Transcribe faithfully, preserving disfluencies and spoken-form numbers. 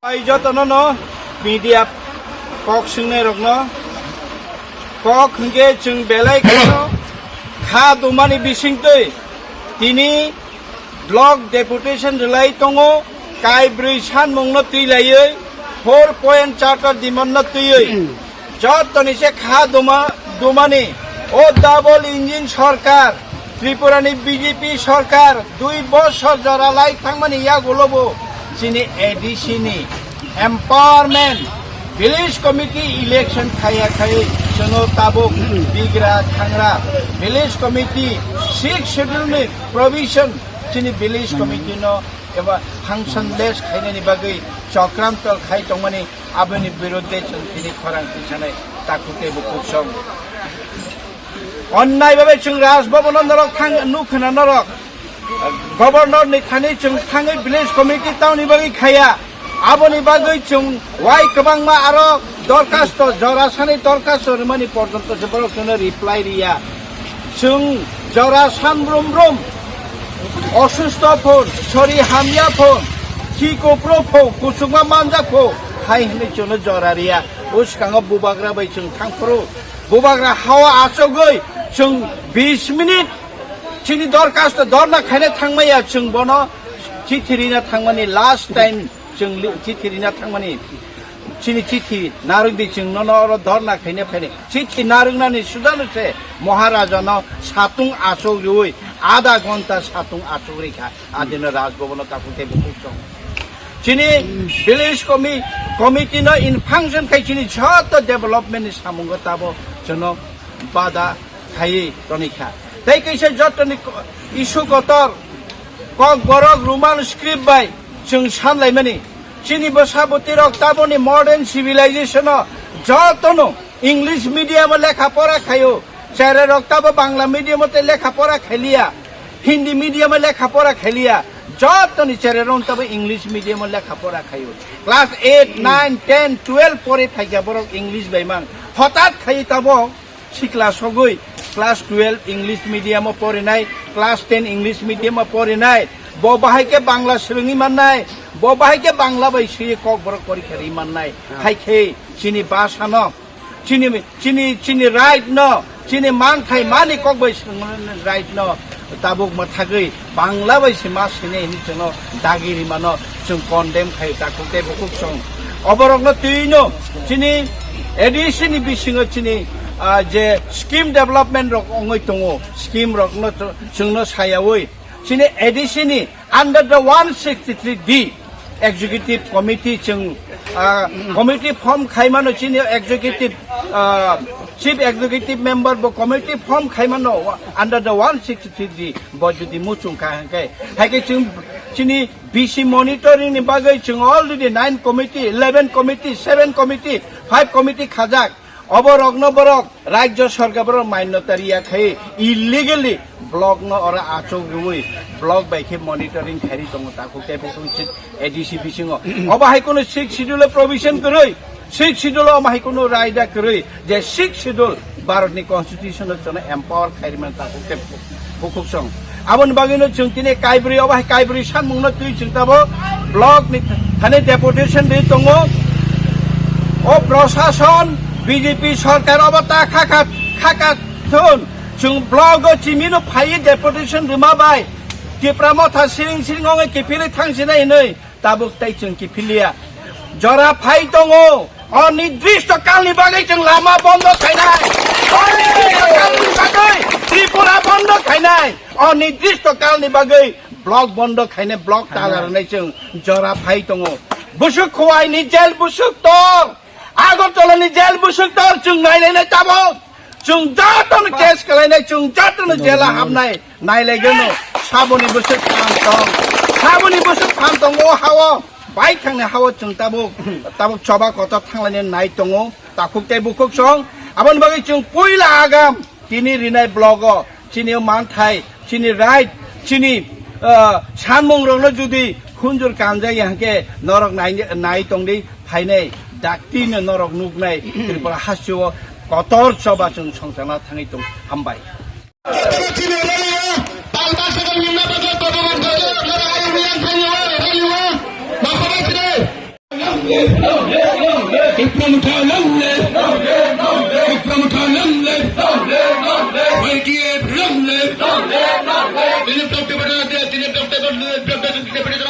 Pai jotono no media kok swngnairokno kok hwnkhe chwng belai kheno kha dumani bisingtwi tini block deputation rwlai tongo, kaibrwi sanmungno twi laiwi four point charter demand no twiwi. Jotoni se kha duma, dumani o double engine sorkar, Tripura ni B J P sorkar dui bosor jora lai thangmani yagulo bo chini A D C ni empowerment, village committee election khaya khai chwngno tabuk bigra thangra village committee six schedule ni provision chini village committee no eba functionless khainani bagwi chokranto khai tongmani. Aboni biruddhe chwng tini khorang tisanai takhuk tei bukhuk song. Onnai babe chwng Raj Bhavan o norok thang nukhwna norok. Governor ni thani chwng thangwi village committee tamni bagwi khaya. Aboni bagwi chwng wai kwbangma aro dorkhasto jora sani dorkhasto rwmani porjonto se borok chwngno reply riya. Chwng jora san brum brum osustho phon, sori hamya phon, khi kopro phon, kusukma manjak phon, hai hwnwi chwngno jora riya. O swkango bubagra bai chwng thang phuru. Bubagra hao achogwi chwng bis minute chini dorkhasto dorna khaina thangmaya chwng bono chithi rina thangmani last time chwng li-, chithi rina thangmani chini chithi narwkdi chwng nono oro dorna khaina phaini. Chithi narwknani sudano se Maharaja no satung achuk riwi adha ghonta satung achuk rikha. Adino Raj Bhavan o takhuk tei bukhuk song. Chini village commi-, committee no in function khai chini joto development ni samungo tabo chwngno bada khaiwi tonikha. Tei kaisa jotoni ko-, issue kotor Kokborok Roman script bai chwng sanlaimani. Chini bwsa bwtwi rok taboni modern civilization o jotono English medium o lekha pora khaio. Cherai rok tabo Bangla medium o tei lekha pora khailiya. Hindi medium o lekha pora khailiya. Jotoni cherai rok tabo English medium o lekha pora khaio. Class eight, nine, ten, twelve pori phaikha borok English bai mang. Hotat khai tabo sikla sogwi class twelve English medium o porinai, class ten English medium o porinai, bo bahai khe Bangla swrwngwi mannai, bo bahai khe Bangla bai swiwi Kokborok porikha rwi mannai. Hai khe chini bhasha no, chini, chini, chini right no, chini manthai mani kok bai swrwngmani right no, tabuk mwthagwi Bangla bai se ma sine hini chwngno dagi rimano chwng condemn khai takhuk tei bukhuk song. Oborokno twino chini A D C ni bisingo chini, ah, je scheme development rok ongoi tongo, scheme rokno chwngno sayawi chini A D C ni under the one sixty-three D Executive Committee chwng, ah, committee form khaimano chini executive, ah, chief executive member bo committee form khaimano under the one sixty-three D bo jodi muchung kha hwnkhe, hai khe chwng chini B C monitoring ni bagwi chwng already nine committee, eleven committee, seven committee, five committee khajak. Obo rokno borok Rajya Sarkar borok manyota riya khai illegally block no oro achuk rwui block bai khe monitoring khairi tongo takhuk tei bukhuk si A D C bisingo. Obo hai kunu sixth schedule o provision kwrwi, sixth schedule o omo hai kunu raida kwrwi je sixth schedule Bharat ni constitution o chwngno empower khairi man takhuk tei bukhuk song. Aboni bagwino chwng tini kaibrwi, obo hai kaibrwi sanmungno twi chwng tabo block ni thani deputation ri tongo. O prosason B J P sarkar obo ta khaka, khaka thun. Chwng block o chimino phaiwi deputation rwma bai Tipra Motha siring siring ongwi kiphilwi thangsinai hinwi tabuk tei chwng kiphilya. Jora phai tongo. Onidrishto kalni bagwi chwng lama bondo khainai. Onidrishto kalni bagwi Tripura bondo khainai. Onidrishto kalni bagwi block bondo khainai, block tala rwnai chwng jora phai tongo. Busuk Khowai ni jail busuk tor, Agartala ni jail busuk tor chwng nailainai tabuk. Chwng jotono case kalainai, chwng jotono jela habnai. Nailaigeno, saboni bwswk phan tong, saboni bwswk phan tong o hao, baithangni hao chwng tabuk, tabuk choba kotor thanglainai nai tongo, takhuk tei bukhuk song. Aboni bagwi chwng puila agam tini rinai blogo, chini manthai, chini right, chini, ah, sanmung rokno judi khunjur kanjak ya hwnkhe norok nai, nai tongdi phainai, daktino norok nuknai Tripura hasteo kotor choba chwng songchana thangwi tong. Hambai. Tini rally o, tal baksa ko minna bagwi todobok bagwi, apnara ayuk yang khanyo, rally o, makhoro tini. Biprang Motha long live! Biprang Motha long live! Y T F long live! Tini block department, tini block department, block department.